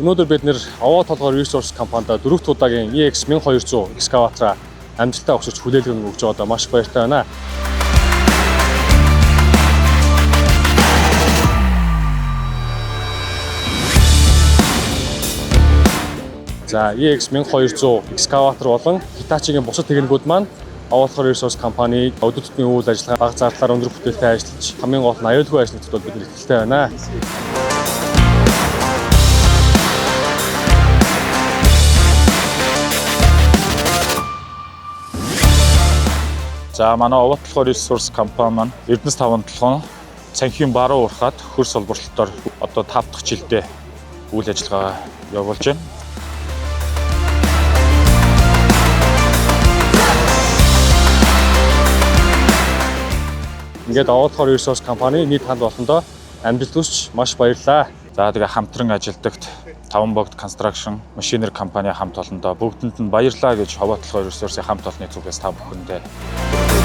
Өнөөдөр бид нэр Овоо толгой Resource компанид дөрөв дэх удаагийн EX 1200 экскаватораа амжилттай өгсөж хүлээлгэн өгч байгаадаа маш баяртай байна. За EX 1200 экскаватор болон Hitachi-гийн бусад техникүүд маань Овоо толгой Resource компани өдөр тутмын үйл ажиллагаа бага зардлаар өндөр бүтээлтэй ажиллаж хамгийн гол нь аюулгүй ажиллагдад бол бид нар итгэлтэй байна. За манай Овоо толгой ресурс компани маань Эрдэнэс таван толгойн цанхийн баруун урхаад хөрс олборлолтоор одоо 5 дахь жилдээ үйл ажиллагаа явуулж байна. Ингээд Овоо толгой Resource компани нийт хамт олондоо амжилт хүсч маш баярлалаа. За тэгээ хамтран ажилдагт Таван богд construction machinery компани хамт олондоо бүгдэнд нь баярлалаа гэж Овоо толгой ресурсын хамт олонны зүгээс та бүхэндээ